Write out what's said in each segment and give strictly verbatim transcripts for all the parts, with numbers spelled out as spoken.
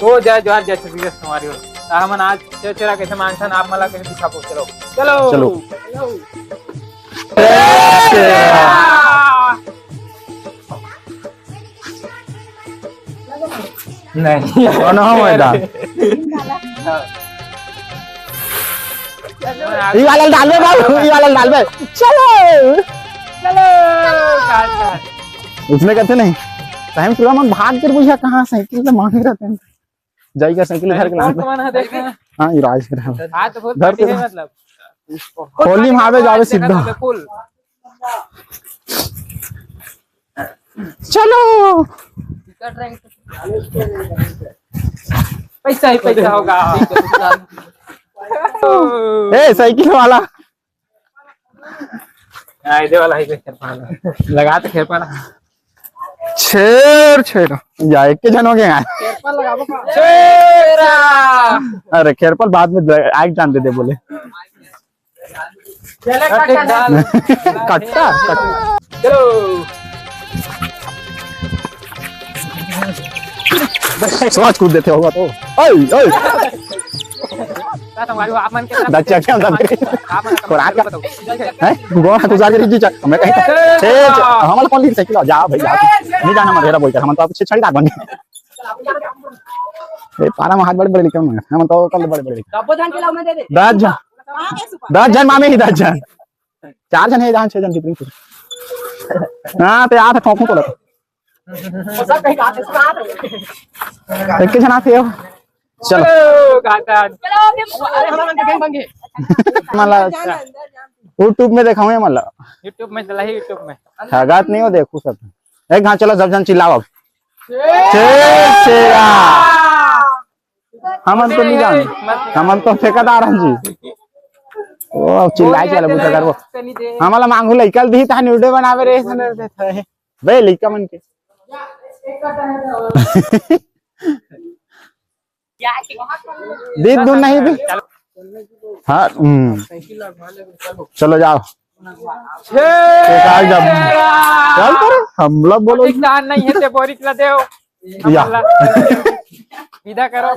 ओ जय जोहार, जय छत्तीसगढ़ संगवारी हो। त हमन आज छेरछेरा कइसे मांगथन, आप मन ला कइसे दिखाबो। चलो, चलो। चलो। नहीं। कोनो मैदान। ई वाला डालबे बाबू, ई वाला डालबे। चलो। चलो। उसने कहते नहीं, टाइम पूरा मन भाग कर बुझा कहाँ साइकिल से मांगे रहते हैं। जाइए साइकिल घर के लान। कौन है, देख। हाँ, ये राज कर रहा है। हाँ, तो फुल घर के है, मतलब। होली में आवे जावे सीधा। फुल। चलो। पैसा ही पैसा होगा। ए, साइकिल वाला। हाँ, इधर वाला ही पे खेल पाना। लगा तो खेल पाना। छेर, छेर। या, एक के झन हो गए यार। छेरा। अरे, खेरपल बाद में दे-, आग जान दे दे बोले। चले, कट्टा डाल। कट्टा, कट्टा। चलो। सोच कूद देते होगा तो। ओए, ओए। का संगवारी हो, आप मन के तरफ बच्चा क्या अंदर? आप मन खुराक का बताओ। हैं? गोवा गुजार के जी चल, मैं कहीं तो, छे, छे, हमारे कौन ली साइकिल? जा भाई, जा। नहीं जाना, मर गया बोल के, हम तो आप छे छड़ी दाग बन गए। ए, पारा में हाथ बड़े बड़े लिखे हुए हैं, हम तो कल बड़े बड़े लिखे। कब्बो धान के लाओ, मैं दे दे। दस जन, दस जन मामे ही दस जन। चार जन है जहाँ, छह जन कितनी खुश। हाँ, तो यार ठोकू तो लगा। एक के जना थे हो। चलो। ओ, घाटा। अरे, हमारा नाम तो गैंग बन गए। मतलब, YouTube में देखा हूँ ये, मतलब। YouTube में चला ही, YouTube में। ठगात नहीं हो, देखो सब। एक घाट चलो, सब जन चिल्लाओ अब। छे छेरा। हमन तो नहीं जान, हमन तो ठेकेदार हन जी। ओ, चिल्लाई चला बुझा करबो। हमला मांगू लइका दी, तहन वीडियो बनावे रे, सने देथे। बे, लइका मन के। दीद दून नहीं भी। हाँ, हम्म। चलो जाओ। छे चल कर। चल कर, हमला बोलो। पाकिस्तान नहीं है, ते बोरिक ला देव। या। विदा करो।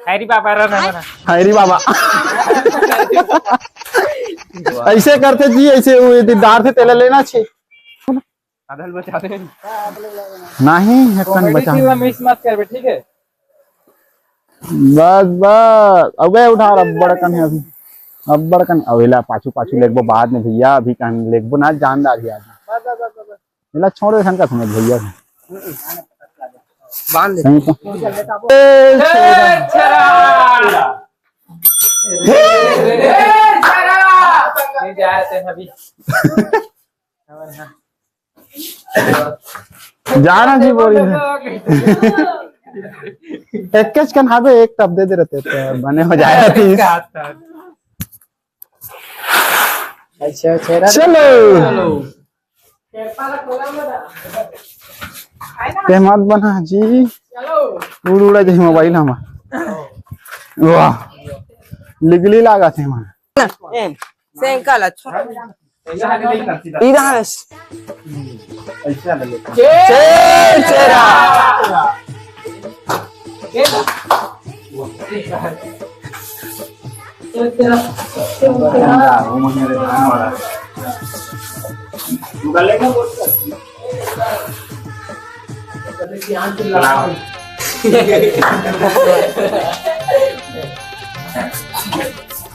हैरी बाबा रहना, रहना। हैरी बाबा। ऐसे करते जी, ऐसे वो दीदार से तेला लेना छे। आधा बचा दे। नहीं, हेतन comedy बचा। Scene ला miss मत करबे, ठीक है? बस, बस। अबे उठा रहा, बड़कन है अभी। अब बड़कन, अवेला पाछू, पाछू लेगबो बाद में भैया, अभी कहन लेगबो ना, जानदार ही आदमी। बस, बस, बस, बस। एला छोड़ दे, शंका समझ भैया। बांध दे। सही तो। ए, छेरा। ए, छेरा। ये जा रहे हैं अभी। जाना जी बोरी है। एक कैच कन हावे, एक टप दे दे रहते तो बने हो जाए रहती। अच्छा, अच्छा, चलो। ते मत बना जी। उड़ उड़ा जाही मोबाइल हमार। वाह, लिगली लागत है हमार। ए, से अंकल, अच्छा। इधर है। छे छेरा।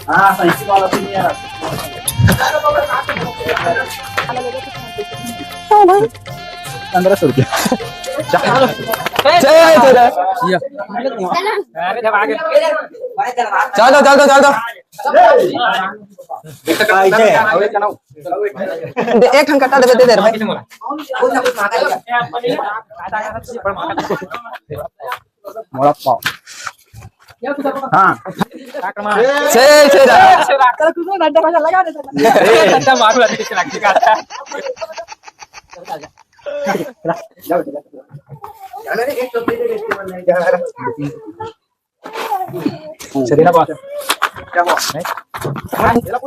हाँ, सही वाला तो नहीं आ रहा। पंद्रह सौ रुपया। चल, चल, चल। अरे, जब आगे। चल दो, चल दो, चल दो। दे, एक ठन कट्टा दे, दे दे रे भाई। मोड़ा पाव। हाँ। छे छेरा। छेरा बात। क्या हुआ? नहीं? बोला,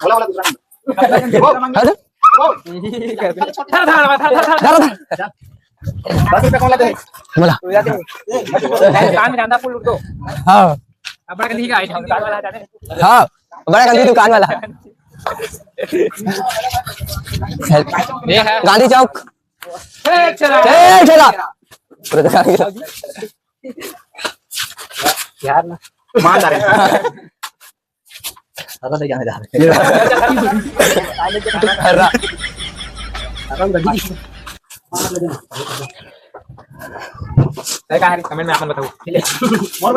बोला, दूसरा। हेलो? वो। धर, धर, धर, धर, धर। धर, धर। बस रुपया कौन लाते हैं? बोला। तू जाते हैं। दुकान में जाना, फूल लूट दो। हाँ। अब बड़ा गंदी का आइटम, दुकान वाला जाने। हाँ, बड़ा गंदी दुकान वाला। ये है। गांधी चौक। ए, चला। ए, चला। पूरा दुकान गिरा। यार ना। मार डाले। सारा ले जाने जा रहे हैं। हरा। कहाँ है? कमेंट में आप मन बताओ।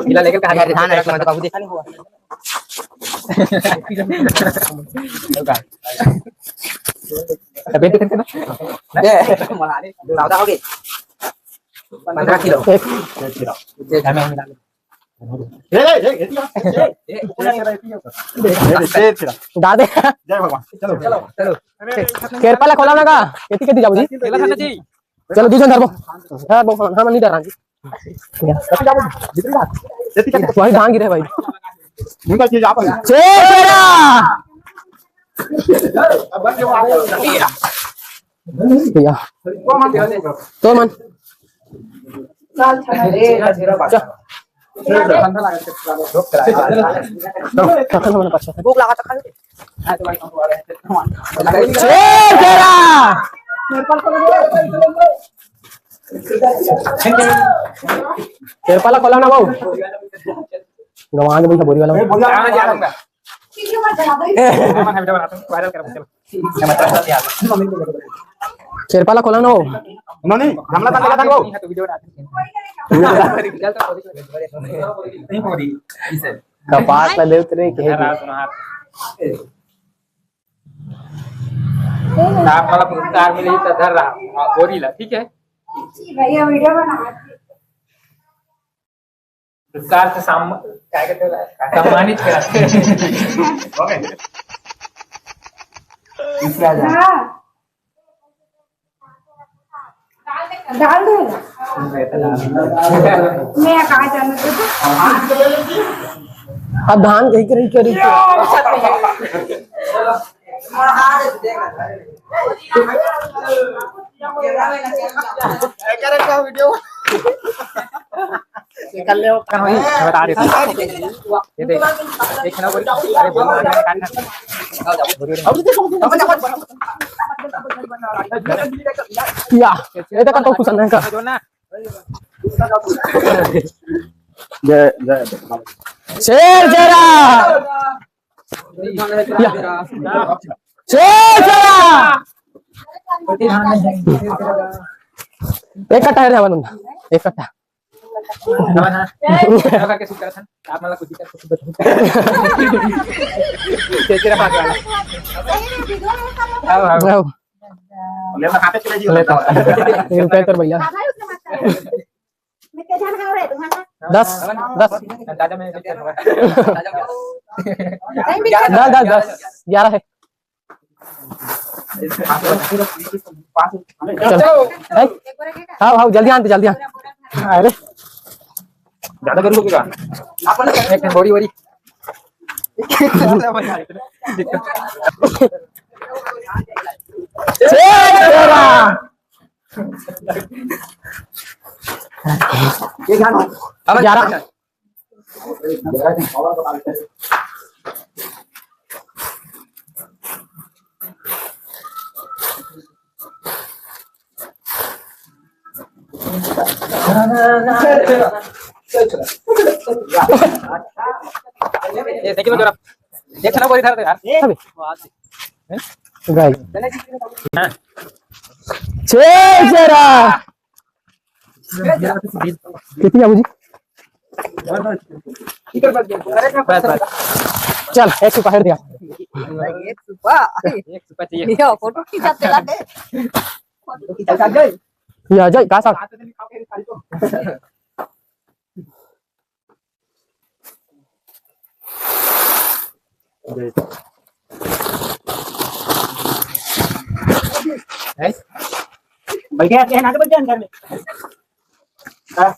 गीला लेकर कहाँ जा रहे हैं? हाँ, ना, एक मिनट, बाबू देखा नहीं हुआ। तबीयत ठीक है ना? ज्यादा हो गई। पंद्रह किलो। एक। दादे। जय भगवान। चलो, चलो। केरपाला खोला ना का? केती केती जाबो जी? चलो, दू जन धरबो। हाँ, वो, हाँ, हम नहीं डरांगे। भाई, धान गिरे भाई। निकल के जा भाई। छे तेरा। भैया। तो मन। चल। चल, चल, चल, चल। भूख लगा तो खा ले। छे तेरा। केरपाला खोला ना बाबू। गवा दे भैया बोरी वाला। केरपाला खोला ना हो। ननी, गमला तक लगा था वो। कपास ला देवत रे, कहे आप वाला पुरस्कार मिली तो धर रहा, हाँ, बोरी ला, ठीक है? भैया वीडियो बना। पुरस्कार से साम-, क्या कहते हैं, सम्मानित करा। हाँ। डाल दो ना। मैं कहाँ जाना था? अब धान कहीं कहीं करी। कर ले वो। बता दे। ये देख, एक ना बोल, अरे बोल, या, ये देखा तो कुछ नहीं कर। जो ना। जय, जय। शेर जरा। या। शेर जरा। एक कट्टा है रे हवन, एक कट्टा। करके शुरू करा था। आप मतलब कुछ कर, कुछ बता। तेरा बात वाला। आओ, आओ। आओ। ले, मैं हाथ पे चले जी। ले तो। ये रुपए कर भैया। दस, दस। दादा, मैं दस, दस, दस, ग्यारह है। चल। ए, हाव, हाव, जल्दी आन, जल्दी आन। अरे। ज्यादा कर लोगे का? एक बोरी, बोरी। ए, तेरा। ग्यारह। ये देखिए, जरा देख ना, बोरी धर दे यार। अबे। गाइस। हाँ। छे जरा। कितनी है मुझे? बस, बस। चल, एक सुपा हेड दिया। एक सुपा। एक सुपा चाहिए। ये फोटो खींचाते लागे। या, जाए, कहाँ सा? हैं? बैठे आते हैं ना, तो बैठे हैं घर में। हाँ।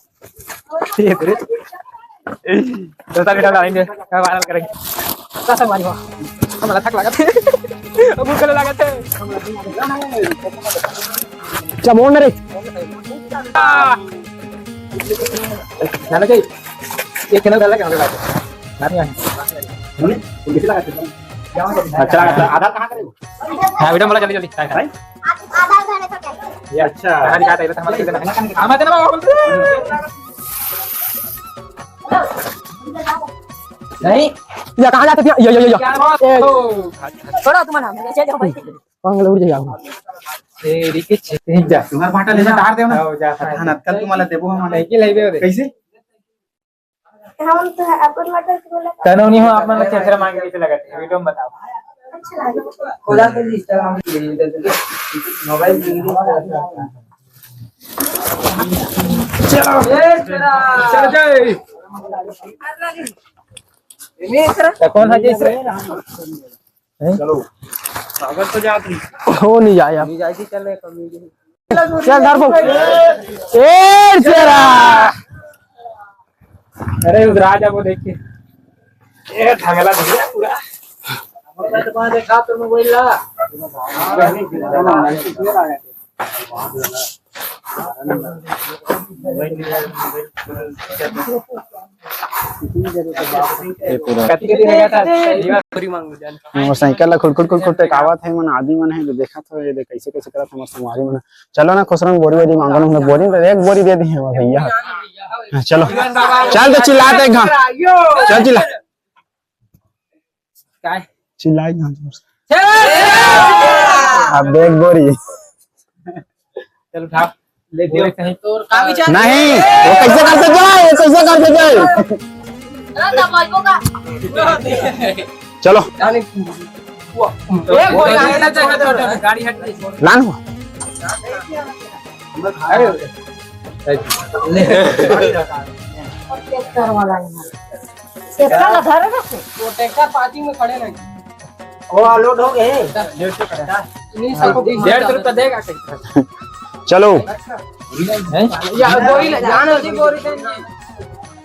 ये फिर दो चार वीडियो डालेंगे, वायरल करेंगे। कैसा वाली हो? हम लथक लगा थे। अब भूख लगा थे। क्या बोल रहे? नाना जी, ये channel डाला क्या हमारे पास? नानी आई। अच्छा, अच्छा, आधार कहाँ करेगा? हाँ, video में बोला जल्दी, जल्दी। भाई? ये अच्छा। कहाँ निकालता है? ये तो हमारे को देना है। हम आते ना बाबा, बोलते हैं। नहीं। या कहाँ जाते थे? या, या, या, या। क्या बात? ए। छोड़ो तुम्हारा, मैं चले जाऊँ भाई। पांगल उड़ जाएगा। ए, रिके छे-, जा। तुम्हारा भाटा ले जा, तार देव ना। हाँ, जा, हाँ, कल तुम्हारा देबो हम। साइकिल है बे। कैसे? हम तो अपन मटर के बोला। तनो नहीं हो, आप मन ला छेरछेरा मांगे कैसे लगा थे? Video में बताओ। अच्छा लगा। खुला के Instagram पे, mobile पे। चलो। ए, तेरा। चल जाए। तो कौन है जैसे? हैं? चलो। अगर तो जा तुम। हो नहीं जाए अब। नहीं जाए कि चल रहे कभी। चल धर बो। ए तेरा। अरे उधर आ जा वो देख के। ए थंगला धुरिया पूरा। हमारे पास देखा तो मोबाइल ला। ये पूरा। कति के दिन हो गया था? पूरी मांगू जान। मोटरसाइकिल ला खुट खुट खुट खुट टेकावत हे, मन आदमी मन हे, देखत हो, ये देख कैसे कैसे करत हे हमर संगवारी मन। चलो ना खुसरन बोरी वोरी मांगो ना, बोरी तो एक बोरी दे दी है भैया। हाँ, चलो। चल तो चिल्ला दे एक घाट। चल चिल्ला। काय? चिल्लाई ना जोर से। अब देख गोरी। चल उठा। ले दे कहीं। तोर का विचार? नहीं, वो कैसे करते जाए, वो कैसे करते जाए? हाँ, दबाइबो का। चलो। अरे, वो, वो, गाड़ी हट गई। लान हुआ। अरे, ले। ट्रैक्टर वाला है। ट्रैक्टर ला धरे रखे। वो ट्रैक्टर पार्किंग में खड़े नहीं। वो लोड हो गए। डेढ़ सौ रुपया देगा ट्रैक्टर। चलो। हैं? या बोरी ले, जान हो जी, बोरी दे जी।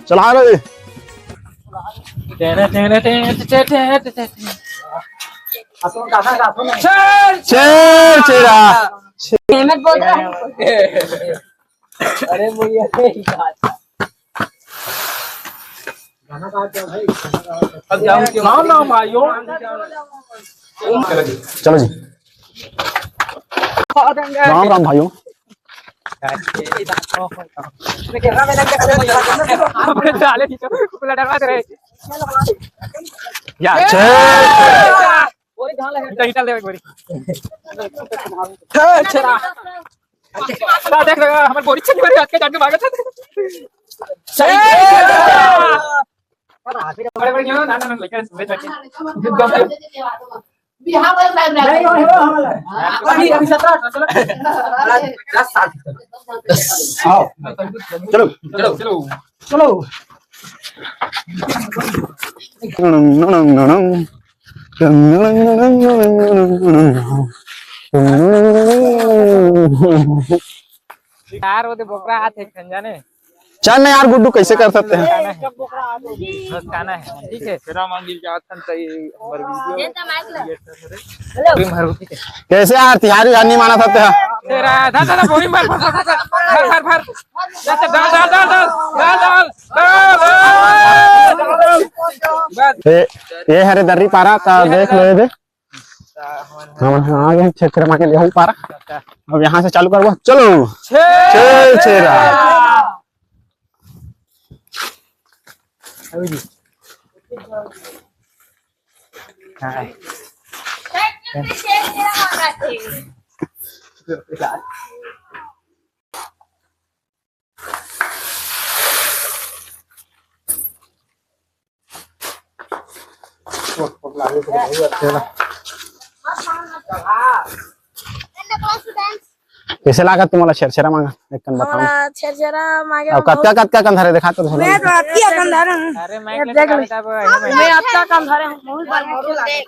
चला रे। टेढ़े, टेढ़े, टेढ़े, टेढ़े, टेढ़े, टेढ़े। चल, चल। छेरछेरा। हेमंत बोल रहा है। अरे भैया, नहीं कहा था। अब जाऊँ क्यों? ना, ना, भाइयों। चलो जी। राम राम भाइयों। अबे साले, खुला डरवा दे रहे। या। छे। बोरी कहाँ लगे? इधर, इधर ले एक बोरी। छे, छेरा। ना देख लगा, हमारे बोरी छे, बोरी हाथ के जान के भागत है। सही। बड़े बड़े क्यों? ना, ना, ना, लेकर ले जाके। बिहार वाला टाइम नहीं, नहीं, नहीं, नहीं। अभी, अभी सत्रह, सत्रह। दस साल। आओ। चलो, चलो, चलो। चलो। यार, वो दे बोकरा हाथ एक ठन जाने। चल ना यार गुड्डू, कैसे कर सकते हैं? बस खाना है, ठीक है। तेरा मांगिल जात हन, तई हमर video। हेलो। कैसे यार, तिहारी यार नहीं माना सकते हैं? तेरा, धा, धा, धा, बोरी भर, भर, भर। डाल, डाल, डाल, डाल। बस। ए, ये हरे दर्री पारा ता देख लो ये दे। हम, हम आ गए छेरछेरा मांगे ले हूँ पारा। अब यहाँ से चालू करबो, चलो। छे। छेरछेरा। हाँ। कैसे लागत तुम्हारा छेरछेरा मांगा? एक कन बताओ। हमारा छेरछेरा मांगे अब कतका, कतका कन धरे देखा तो। मैं तो अतका कन धरे हूँ। अरे मैं ये देख ले। मैं अतका कन धरे हूँ, बहुत बार मोरू लागे।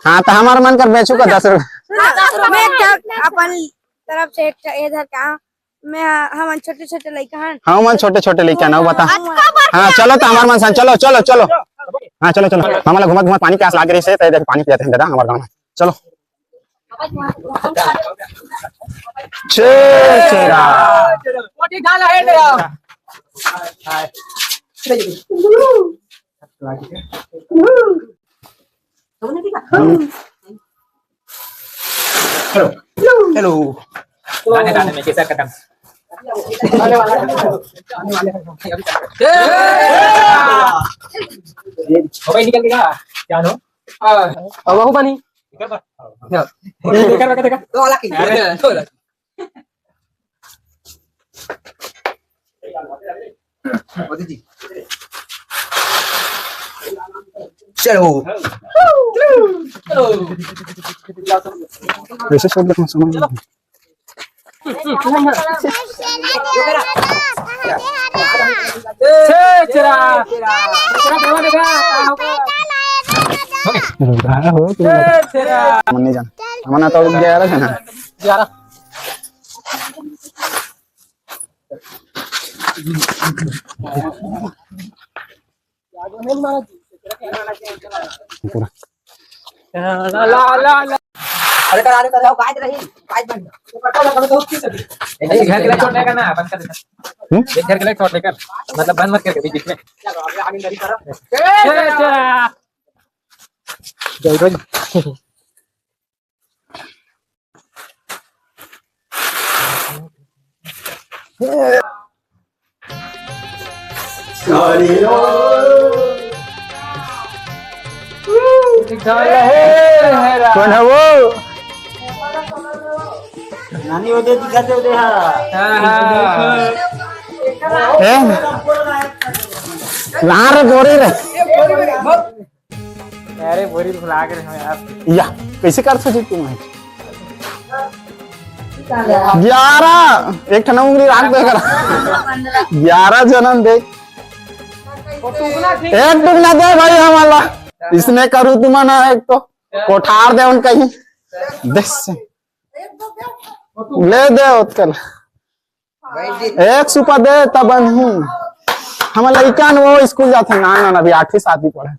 हाँ, तो हमार मन कर बेचू का दस रुपये। मैं एक ठा अपन तरफ से एक ठा इधर का, मैं, हमन छोटे-छोटे लइका हन। हाँ, हमन छोटे-छोटे लइका हन, बता। हाँ, चलो तो हमार मन सन, चलो, चलो, चलो। हाँ, चलो, चलो। हमन ला घूमत, घूमत पानी प्यास लाग रही से, तो इधर पानी पियाते हैं दादा, हमार गाँव में। चलो। छे छेरा। हेलो। गाने, गाने में कैसा खत्म। हो भाई, निकल के कहा? क्या हो? अब वहू बनी। निकल बा। निकल बा, निकल बा। तो वाला की। अरे, तो वाला। मोदी जी। चलो। चलो। वैसे सब लोग समझ। छे छेरा। छेरा, छेरा, छेरा। मन नहीं जान। हमने तो ग्यारह है ना। ग्यारह। पूरा। ला, ला, ला। अरे कर, अरे कर, जाओ, काट रही, काट बन। एक घर के लिए छोड़ देगा ना, बंद कर देना। हम्म? एक घर के लिए छोड़ देकर, मतलब बंद मत करके बीच बीच में। चलो, अभी आगे नहीं करा। जय राम। कौन है वो? नानी ओदे दिखाते ओदे हा। हाँ, हाँ। ए? लार गोरी रे। अरे बोरी भुला गए हम यार। या, कैसे कर सकते तुम है? ग्यारह, एक ठन उंगली राख दे कर। ग्यारह जनम देख। एक टुकना दे भाई हमारा। इसने करू तुम ना एक तो कोठार दे उनका ही। देख से। ले दे उत्कल। एक सुपा दे तब नहीं। हम लइका न वो स्कूल जाथे ना, ना, ना, अभी आठवीं सातवीं पढ़े।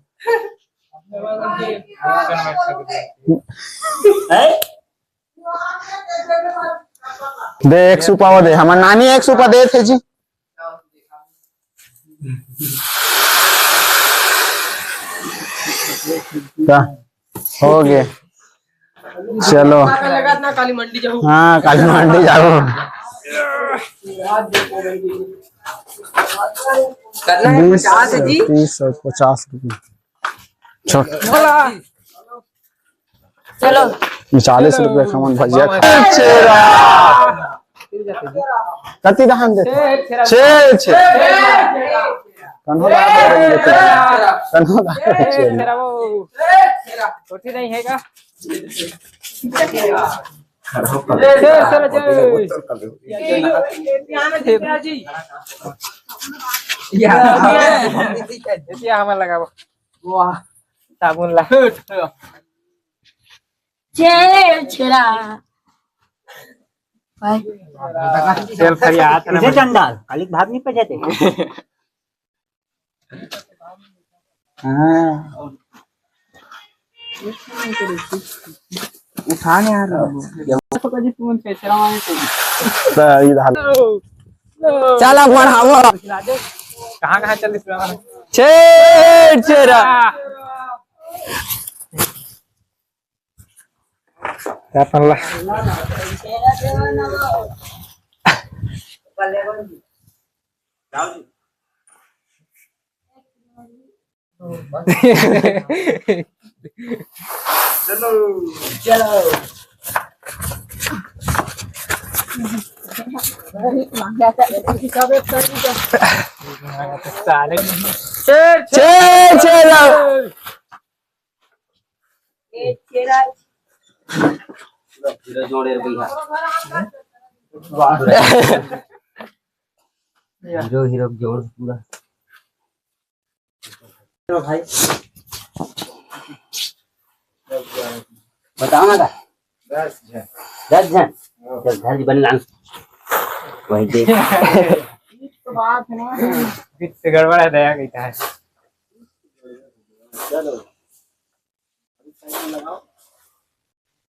दे एक सुपा वो दे, हमर नानी एक सुपा दे थे जी। का? हो गए। चलो। काली मंडी जाऊँ। हाँ, काली मंडी जाऊँ। करना है बीस, पचास जी। तीस और पचास रुपये। छोट। चलो। चालीस रुपये का मन भजिया खा। छेरा। कति दहन दे? छे, छे। कन्हो दा दे रहे हैं, कन्हो दा दे रहे हैं। छेरा वो। छोटी नहीं है का? ये हमारा लगा वो। वाह। साबुन ला। छेरा। भाई। तेल खरिया हाथ में। चंडाल, कालिक भाग नहीं पे जाते। हाँ। उठाने आ रहा हूँ। सही धान। चल, अब बढ़ाओ। कहाँ, कहाँ चल रही है? छेर, छेरा। अपन ला। चलो। साले। छेर, छेरा। पूरा जोड़े रे भैया। हीरो हीरो जोड़ पूरा। भाई, बताओ ना का? दस झन। दस झन? हाँ। चल, घर बन लान। वही देख। तो बात है ना। बीच से गड़बड़ है, दया कहता है। चलो। अभी साइड में लगाओ।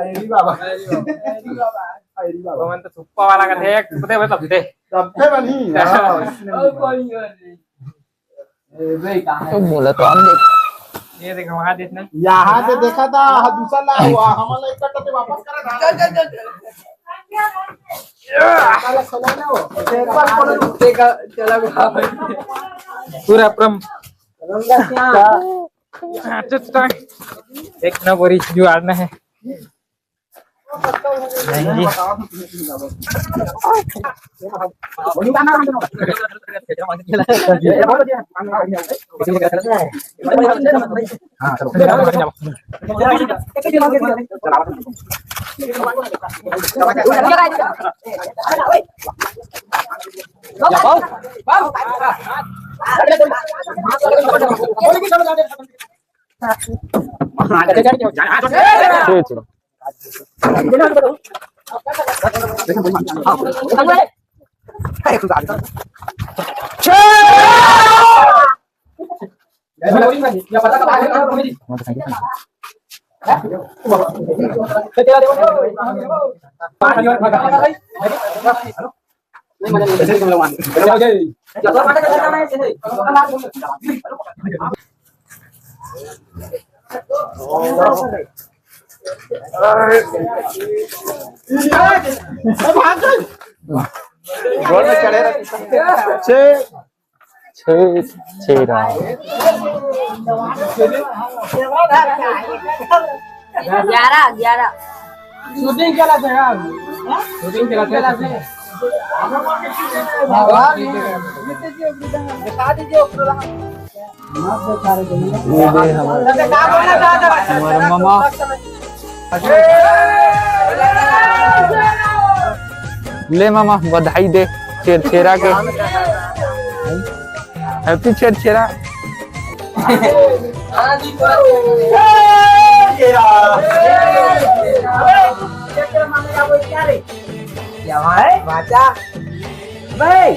अरे बाबा। अरे बाबा। वो मन तो सुप्पा वाला का थे, एक सुपते में तब थे। तब थे बनी। हाँ। तो बोला तो हम देख। ये देख, वहाँ देखना। यहाँ से देखा था, हाँ, दूसरा ला हुआ, हमारा एक कट्टा पे वापस करा था। चल, चल, चल, चल। साला सलाना हो। देखा, चला गया। पूरा प्रम। रंगा क्या? हाँ, चल, चल। एक ना बोरी जुआड़ना है। नहीं जी। गोल में चढ़े रहते। छः। छः, छः रहा। ग्यारह, ग्यारह। शूटिंग चला थे यार। शूटिंग चला थे। ये दे हमारे, हमारे मामा। ले मामा, बधाई दे छेरछेरा के। हैप्पी छेरछेरा। क्या भाई? बाचा। भाई।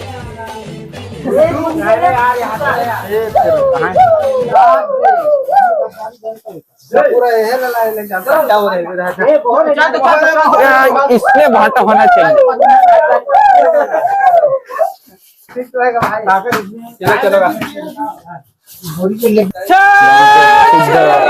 अरे यार, यहाँ से आया। पूरा ये ले, ले, ले, ले, क्या हो रहा है? यार, इसमें भाटा होना चाहिए। चलो, चलो।